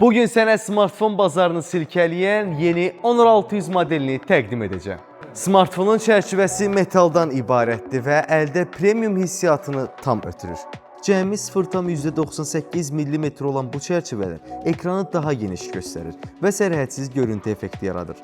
Bugün sənə smartfon bazarını silkələyən yeni Honor 600 modelini təqdim edəcəm. Smartfonun çərçivəsi metaldan ibarətdir və əldə premium hissiyatını tam ötürür. Cəmi 0,98 mm olan bu çərçivələr ekranı daha geniş göstərir və sərhədsiz görüntü effekti yaradır.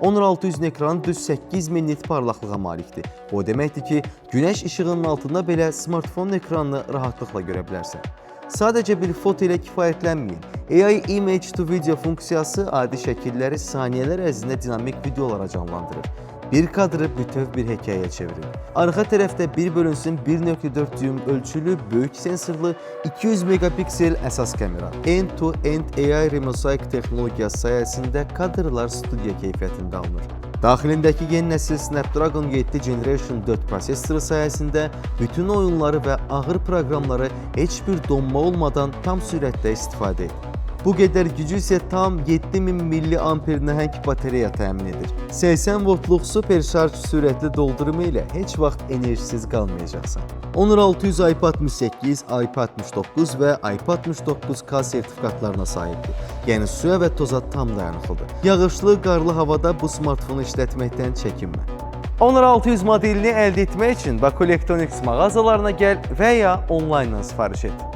Honor 600-ün ekranı düz 8000 nit parlaqlığa malikdir. Bu o deməkdir ki, günəş işığının altında belə smartfonun ekranını rahatlıqla görə bilərsən. Sadəcə bir foto ilə kifayətlənməyin. AI Image to Video funksiyası adi şəkilləri saniyələr ərzində dinamik videolara canlandırır. Bir kadrı bütöv bir hekayəyə çevirir. Arxa tərəfdə 1 bölünsün 1.4 düyüm ölçülü, böyük sensorlu 200 megapiksel əsas kamera. End-to-end AI Remosaic texnologiyası sayəsində kadrlar studiya keyfiyyətində alınır. Daxilindəki yeni nəsil Snapdragon 7 Generation 4 prosesoru sayəsində bütün oyunları və ağır proqramları heç bir donma olmadan tam sürətdə istifadə et. Bu qədər gücü isə tam 7000 milliamper nəhəng batareya təmin edir. 80 voltluq super şarj sürətli doldurumu ilə heç vaxt enerjisiz qalmayacaqsan. Honor 600 IP68, IP69 və IP69K sertifikatlarına sahibdir. Yəni suya və toza tam dayanıqlıdır. Yağışlı, qarlı havada bu smartfonu işlətməkdən çəkinmə. Honor 600 modelini əldə etmək üçün Baku Electronics mağazalarına gəl və ya onlayndan sifariş et.